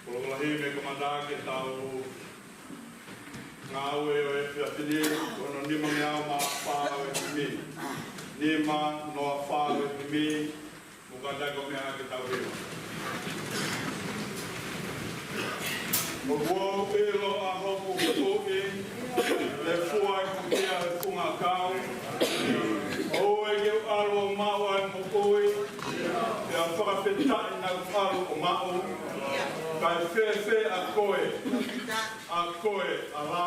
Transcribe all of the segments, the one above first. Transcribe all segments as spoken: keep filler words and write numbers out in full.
Koloa lahi mei he kamata ke tau ngāue ʻo e efiafi ni, ko hono nimangeau mā fā ʻo e himi. Nima noa fā ʻo e himi, mo kātaki ʻo meʻa ke tau hiva. ʻOku ou ʻilo ʻa hoku huhuʻi, lefua ʻeku hia he funga ʻakau. ʻOua ʻe ke u ʻalu ʻo maʻu ʻa e moʻui, pea fakafetaʻi naʻa ku ʻalu ʻo maʻu. Kae fēfē ʻa koe, ʻa koe ʻAlā?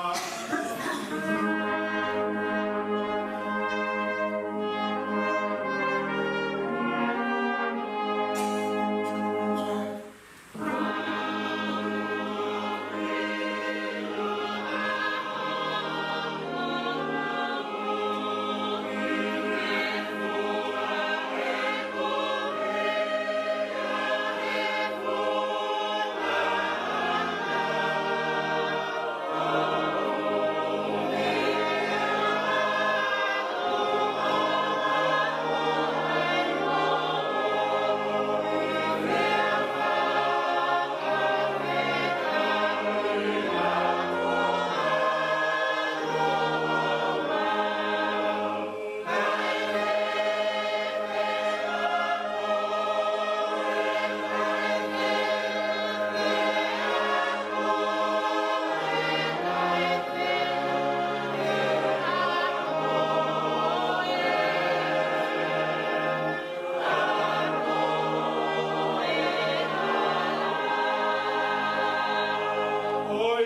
ʻOi,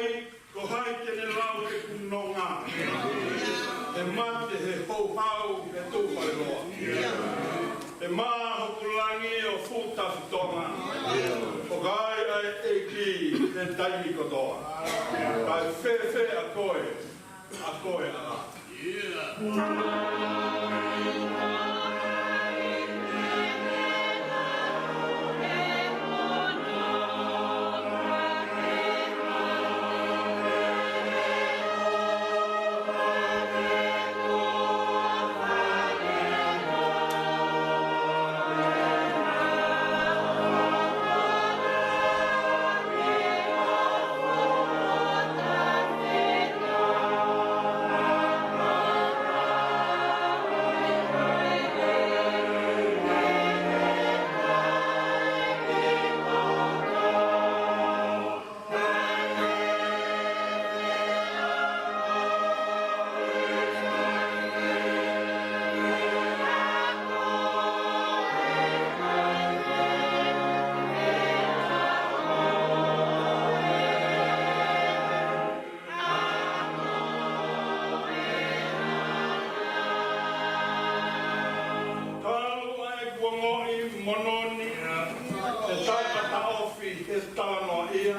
ko hai te ne lau ʻeku nonga? ʻE mate he houhau, ʻe tufa he loa. ʻE mā hoku langi ʻo futa futonga. ʻOku ʻi ai ʻa e ʻEiki he taimi kotoa. Kae fēfē ʻa koe, ʻa koe ʻAlā? Talu ʻa ʻeku ongoʻi mo e moʻoni, ʻe taʻe taʻofi he talanoaʻia.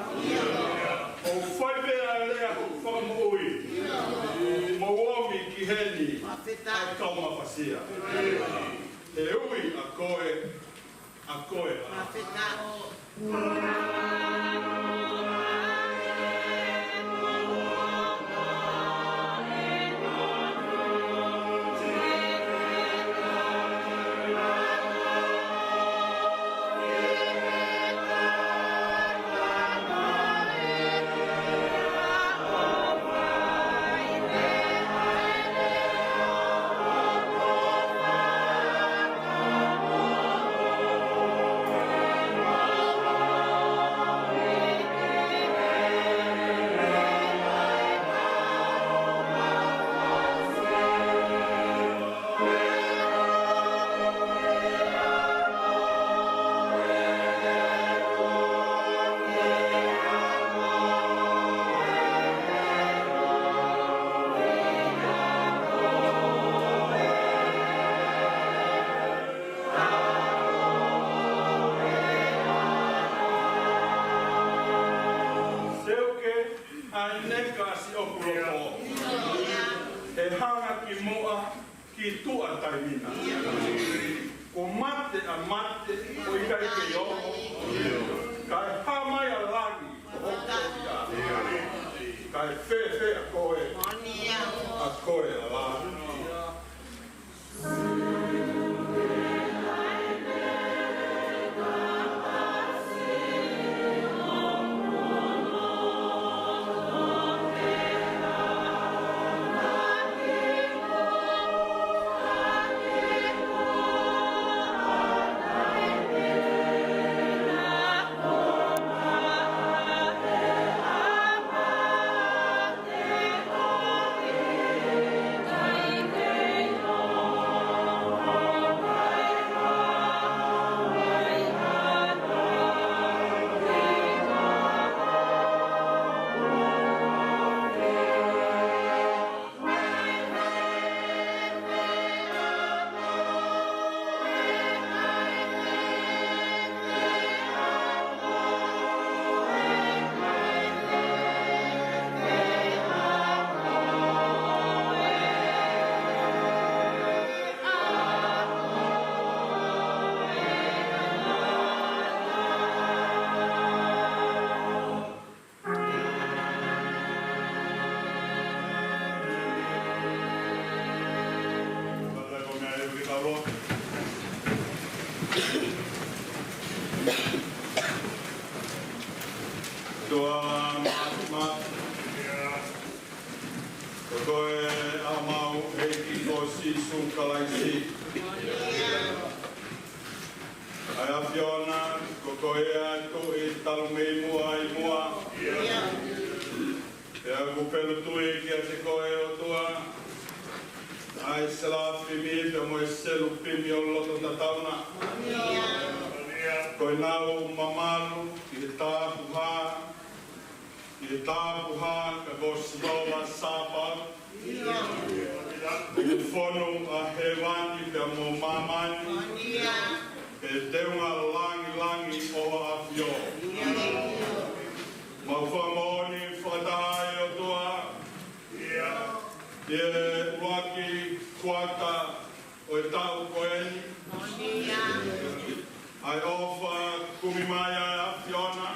ʻOku fai pē ʻa e lea ʻoku fakamoʻui. Mou omi ki heni, ʻa e kau mafasia. He ui ʻa koe, ʻa koe ʻAlā. Seuke, ʻa e neka siʻoku loto. ʻE hanga ki muʻa ki tuʻa taimi na. Kuo mate ʻa mate, ʻoku ʻikai ke ʻi ai. Kae hā mai ʻa langi, ʻo hoko ia. Kae fēfē ʻa koe, ʻa koe ʻAlā? ʻOtua Māfimafi, ko koe ʻa homau ʻEiki ko Sīsū Kalaisi. ʻA e ʻAfiona, ko koe ʻa e Tuʻi talu mei muʻa ʻi muʻa. Pea ʻoku pelu tui kiate koe ʻOtua, ʻa e selafimi pea mo e selupimi ʻo loto tatau na. Ko ʻenau mamalu ʻi he tapuhā, ʻi he tapuhā ka ko Sihova Sāpaoti. ʻOku fonu ʻa hēvani pea mo māmani, ʻi he teunga langilangi ʻo ho ʻAfio. Mau fakamoʻoni fakataha ai ʻOtua, ʻi he ʻuluaki kuata ʻo e taʻu ko eni, ʻa e ʻofa kumi mai ʻa e ʻAfiona,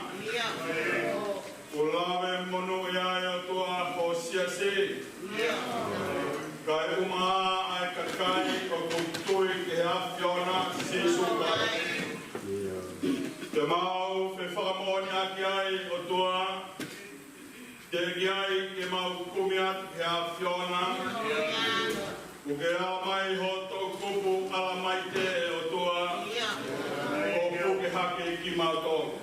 ʻoku lave monūʻia ai ʻOtua ho siasi. Kae ʻumaʻā ʻa e kakai ʻoku tui ki he ʻAfiona Sīsū Kalaisi. Te mau fefakamoʻoniʻaki ai ʻOtua, teʻeki ai ke mau kumi atu ki he ʻAfiona, ʻoku ke ala mai ho toʻukupu ʻalamaite ʻOtua, ʻo puke hake kimautolu.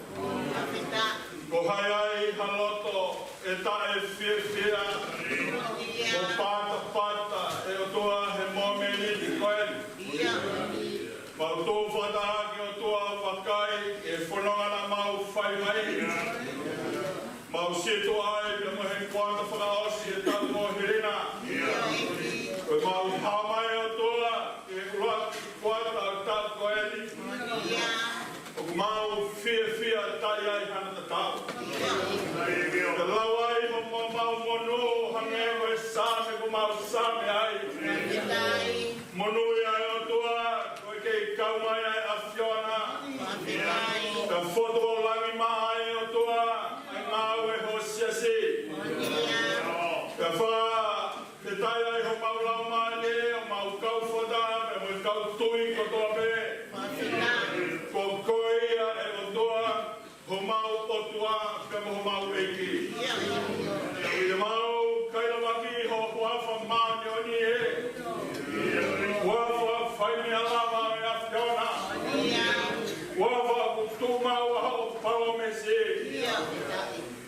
Ko hai ai ha loto ʻe taʻefiefia, ʻo patapata ʻe ʻOtua he mōmeniti ko eni. Mau tuʻu fakataha ki ʻOtua ʻo vakai e fononga naʻa mau fai mai. Mau sio atu ai pea mo e kuata fakaʻosi e taʻu kuo hili na. Ko ʻemau hā mai ʻOtua ki he ʻuluaki kuata ʻo e taʻu ko eni, ʻoku mau fiefia taʻe ai hano tatau. Ke lau ai homau monū hangē ko e Saame ʻoku mau Saame ai. Monūʻia ʻOtua, ko e kei kau mai ʻa e ʻAfiona. Ka fotu ʻo langi mai ʻOtua, ʻa e ngāue ho siasi. Ka fakafetaʻi ai homau laumālie, ʻo mau kau fota, pea mo e kau tui kotoa pē. Ko koe ia ʻe ʻOtua, homau ʻOtua, pea mo homau ʻEiki. Te mau kaila mai ki ho huafa māʻoniʻoni ē. Huafa fai meʻa lava ʻe ʻAfiona. Huafa ʻoku tuʻu maʻu ʻa hoʻo palōmesi.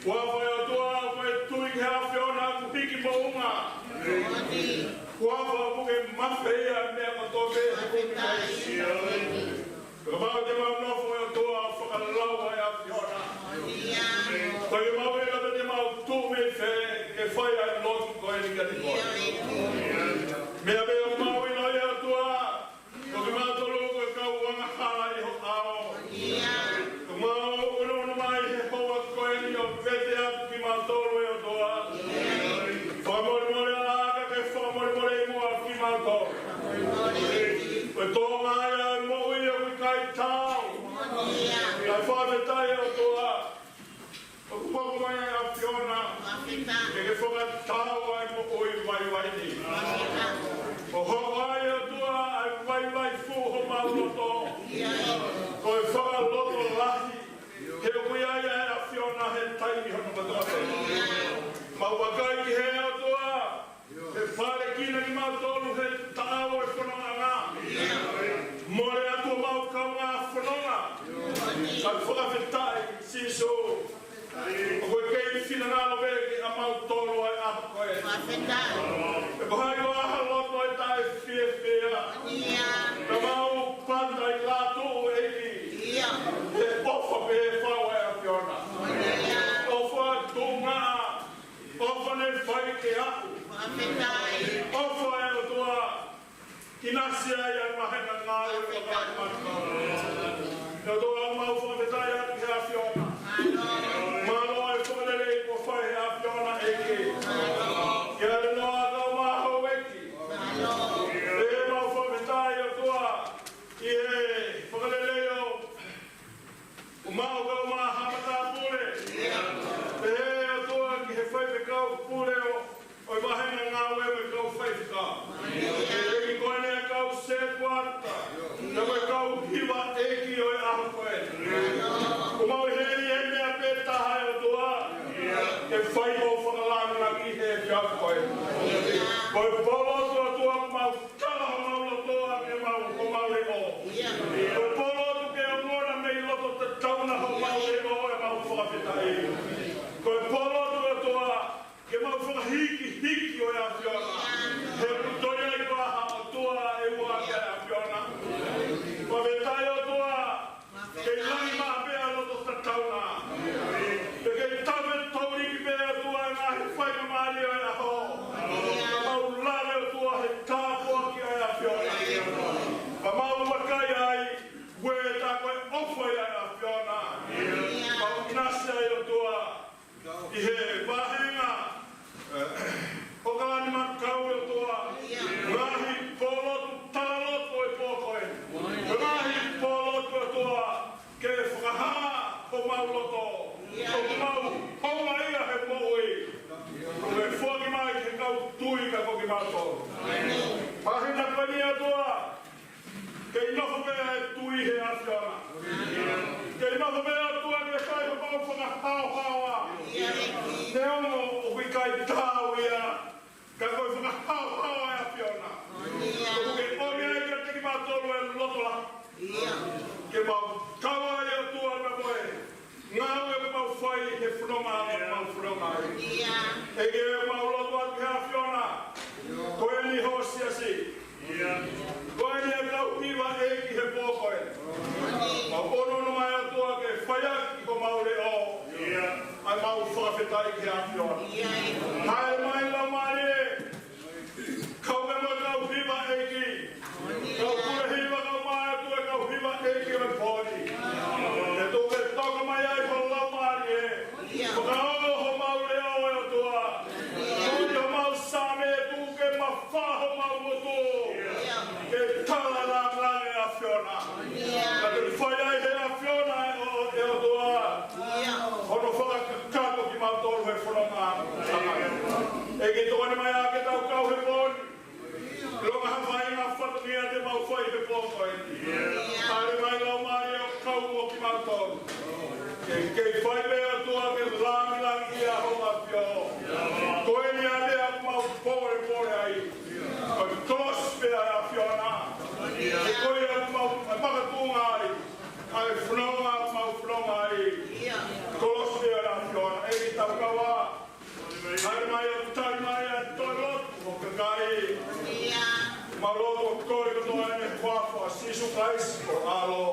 Huafa ʻe ʻOtua ko e tui ki he ʻAfiona ʻoku hiki moʻunga. Huafa ʻoku ke mafeia meʻa kotoa pē he kumi mai. Ka mau te mau nofo ʻe ʻOtua ʻo fakalau ʻa e ʻAfiona. Ko ia mau ʻilo te mau tuʻu mei fē ke fai ʻa e lotu ko eni kiate koe. Meʻa pē ʻoku mau ʻilo ʻe ʻOtua, ko kimautolu ko e kau angahala ʻi ho ʻao. Ko mau ʻunuʻunu mai he houa ko eni ʻo vete atu kimautolu ʻe ʻOtua. Fakamolemole ā ka ke fakamolemole muʻa kimautolu. Ko e tōʻonga ia ʻo e moʻui ʻoku ʻikai taau. Kae fakafetaʻi ʻOtua, ʻoku hoko mai ʻa e ʻAfiona ke ke fakataau ʻa e moʻui vaivai ni. ʻO hoko ai ʻOtua ʻa e vaivai fū homau loto. Ko e fakalotolahi, he ʻoku ʻi ai ʻa e ʻAfiona he taimi hono kotoa pē. Mau vakai ki hē ʻOtua, he fale kina kimautolu he taʻau ʻo e fonongaʻanga. Mole atu homau kaungā fononga. Kae fakafetaʻi Sīsū, ʻoku ke kei finangalo pē kiate kimautolu ʻa e ʻaho ko eni. He ko hai koā ha loto ʻe taʻefiefia, ka mau pata ʻi lātuʻu ʻEiki. He ʻofa pē fau ʻa e ʻAfiona. ʻOfa tuʻungaʻa, ʻofa naʻe fai ke aʻu. ʻOfa ʻe ʻOtua, ʻinasi ai ʻa e vāhenga ngāue ʻo e kau mata. ʻE ʻOtua, mau fakafetaʻi atu ki he ʻAfiona. Mālō e fakalelei kuo fai ʻe he ʻAfiona ʻEiki. Ke ʻalu noa kau mai houʻeiki. ʻE mau fakafetaʻi ʻOtua, ʻi he fakalelei ʻo ʻo mau kau mai ha matāpule. Pehē ʻOtua ki he faifekau pule ʻo, ʻo e vāhenga ngāue mo e kau faifekau. ʻEiki ko eni ʻa e kau sētuata, pea mo e kau hiva ʻEiki ʻo e ʻaho ko eni. ʻOku mau ʻi heni he meʻa pē taha ʻe ʻOtua, Ko e pōlotu ʻOtua, mau tala homau loto ʻaki ʻemau, homau leʻo. Ko e pōlotu ke ongona mei loto tatauna homau leʻo ʻemau fakafetaʻi. Ko e pōlotu ʻOtua ke mau fakahikihiki ʻo e ʻAfiona. He ʻoku toe ʻi ai ha ʻOtua ʻe ua ki he ʻAfiona. Fakafetaʻi ʻOtua, kei langi maʻa pē ʻa e loto tatauna. Pea kei tau me tau liki pē ʻOtua e ngaahi faingamālie ʻo e ʻaho. Ka mau lave ʻOtua he tāpuaki ʻa e ʻAfiona. Ka mau vakai ai, ue tā ko e ʻofa ia ʻa e ʻAfiona. Mau ʻinasi ai ʻOtua ʻi he vāhenga ʻo Kalani Makau ʻOtua, ngaahi pōlotu talaloto ʻo e pō ko eni. Ngaahi pōlotu ʻOtua ke fakahā homau loto, ʻoku mau houngaʻia he moʻui. Ko e foaki mai ki he kau tui ka ko kimautolu. Māhina ko eni ʻOtua, kei nofo pē ʻa e tui he ʻAfiona. Kei nofo pē ʻOtua ke fai homau fakahaohaoa. Neongo ʻoku ʻikai tau ia, ka ko e fakahaohaoa ʻa e ʻAfiona. ʻOku ke ʻomi ai kiate kimautolu e loto lahi. Ke mau kau ai ʻOtua pea mo e ngāue ʻoku mau fai he fononga ʻoku mau fononga ai. ʻEiki, mau lotu atu ki he ʻAfiona. Ko eni ho siasi. Ko eni e kau hiva ʻEiki he pō ko eni. Mau ʻonoʻono mai ʻOtua ke fai ʻaki homau leʻo ʻa ʻemau fakafetaʻi ki he ʻAfiona. Haʻele mai Laumālie. Kau mai mo e kau hiva ʻEiki. Kau pule hiva, kau mai atu e kau hiva ʻEiki ʻo e pō ni. Ke tuku ke toko mai ai ho Laumālie. Fakaongo homau leʻo ʻe ʻOtua. Tuku homau Saame, tuku ke mafao homau motu. Ke tala lāngilangi ʻa e ʻAfiona. Ka te fai ai he ʻAfiona ʻe ʻo, ʻe ʻOtua hono fakakakato kimautolu he fononga. ʻEiki, tokoni mai ā ke tau kau he pō ni. Lolotonga ha faʻahinga fatongia te mau fai he pō ko eni. Haʻele mai Laumālie ʻo kau mo kimautolu. Ke, ke fai pē ʻOtua ke lāngilangiʻia ho ʻAfio. Ko eni ʻa e meʻa ʻoku mau polepole ai. Ko e kolosi pē ʻa e ʻAfiona. He ko ia ʻoku mau makatuʻunga ai ʻa e fononga ʻoku mau fononga ai. Kolosi pē ʻa e ʻAfiona. ʻEiki, tau kau ā. Haʻele mai ʻo tali mai ʻa e toe lotu ʻo e kakai. Mau lotu ʻo kole kotoa ʻi he huafa ʻo Sīsū Kalaisi ko e ʻAlo.